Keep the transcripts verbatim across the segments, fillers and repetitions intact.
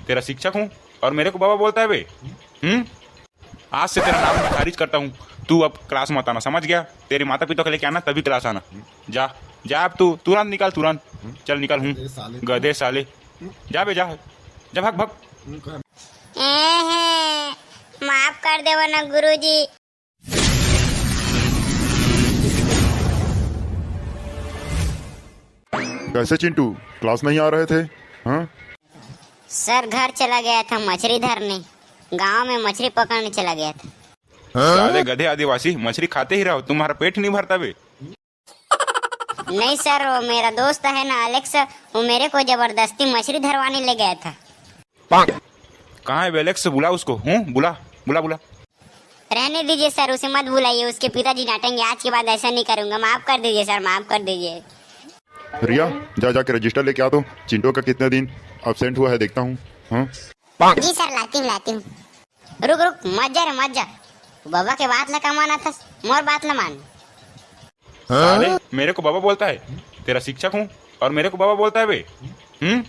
तेरा शिक्षक हूँ और मेरे को बाबा बोलता है बे? हम्म? आज से तेरा नाम खारिज करता हूँ। तू अब क्लास मत आना, समझ गया? तेरे माता पिता को लेके आना, तभी क्लास आना। जा, जा अब तू, तुरंत निकल, तुरंत। चल निकल। हूँ, गधे साले। जा बे, जा, जा, भाग, भाग। ए हे, माफ कर देवो ना गुरुजी। कैसे चिंटू, क्लास नहीं आ रहे थे? हाँ? सर घर चला गया था मछली धरने, गांव में मछली पकड़ने चला गया था। साले गधे आदिवासी, मछली खाते ही रहो, तुम्हारा पेट नहीं भरता बे। नहीं सर, वो मेरा दोस्त है ना अलेक्स, वो मेरे को जबरदस्ती मछली धरवाने ले गया था। कहाँ है बे अलेक्स? बुला उसको। हूँ, बुला, बुला, बुला। रहने दीजिए सर, उसे मत बुलाइए, उसके पिताजी डांटेंगे। आज के बाद ऐसा नहीं करूंगा, माफ कर दीजिए सर, माफ कर दीजिए। रिया, जा जाके रजिस्टर लेके आ तो। चिंटू का कितने दिन एब्सेंट हुआ है, देखता हूँ। हाँ? जी सर, लाती हूँ, लाती हूँ। रुक रुक, मत जा रे, मत जा। बाबा के बात ला का माना था, मोर बात ला मान। साले, मेरे को बाबा बोलता है? तेरा शिक्षक हूँ और मेरे को बाबा बोलता है बे? हम्म?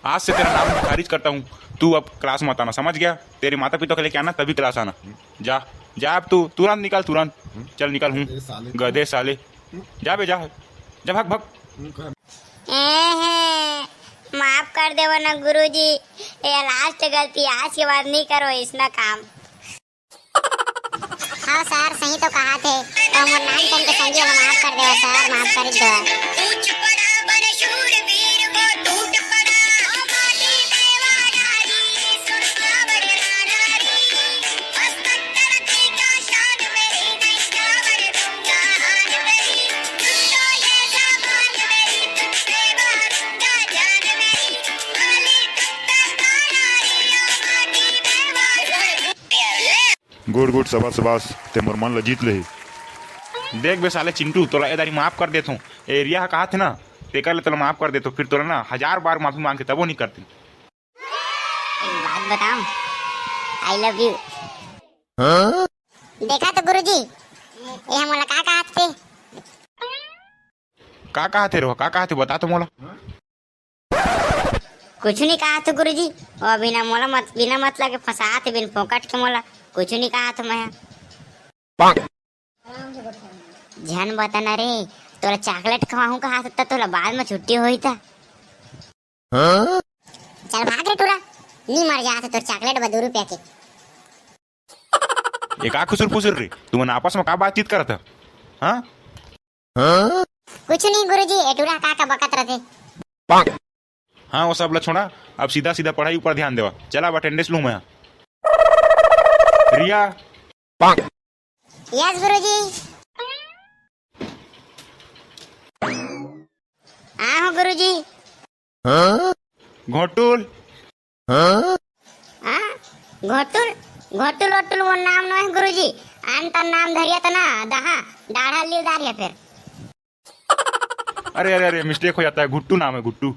आज से तेरा नाम खारिज करता हूँ। तू अब क्लास मत आना, समझ गया? तेरे माता पिता को लेके आना, तभी क्लास आना। जा, जा अब तू, तुरंत निकल, तुरंत। चल निकल। हूँ, गधे साले। जा बे, जा, जा, भाग, भाग। ए हे, माफ कर देवो ना गुरुजी, ये लास्ट गलती, आज के बाद नहीं करो इसना काम। हाँ सर, सही तो कहा थे। तो मोर नाम चंद के संगी ला माफ कर देवो सर, माफ कर दो। गुड गुड, सबास सबास, ते मोर मन ला जीत लेहे। देख बे साले चिंटू, तोला ए दारी माफ कर देथों। ए रिया ह कहा थे ना, तेकर ले तोला माफ कर देथों। फिर तोला ना हजार बार माफी मांग के तबो नहीं करती। एक बात बताऊं, आई लव यू। देखा तो गुरुजी, ये मोला का कहा थे? का कहा थे रो, का कहा थे, बता तो मोला। कुछ नहीं कहा था गुरुजी, वो बिना मोला मत, बिना मतलब के फंसा थे, बिन फोकट के मोला कुछ नहीं कहा था मैं। झन बता ना रे, तोला चॉकलेट खवाहूं कहा था, तोला बाद में छुट्टी होई था। चल भाग रे टूरा, नी मर जा तो तोर चॉकलेट बा दू रुपया के। ये का खुसुर फुसुर रे, तुमन आपस में का बातचीत करत ह? हाँ? कुछ नहीं गुरुजी, ए टूरा का का बकत रथे। हाँ, वो सब ला छोड़ा, अब सीधा सीधा पढ़ाई ऊपर ध्यान देवा। चला, अब अटेंडेंस लूँ मैं। रिया। यस गुरुजी। हाँ हो गुरुजी। घोटुल। हाँ? घोटुल, घोटुल ओटुल वो नाम नो है गुरुजी। आन तन नाम धरिया तना दहा, डाढ़ा लील दारिया फिर। अरे अरे अरे, मिस्टेक हो जाता है, घुट्टू नाम है, घुट्टू।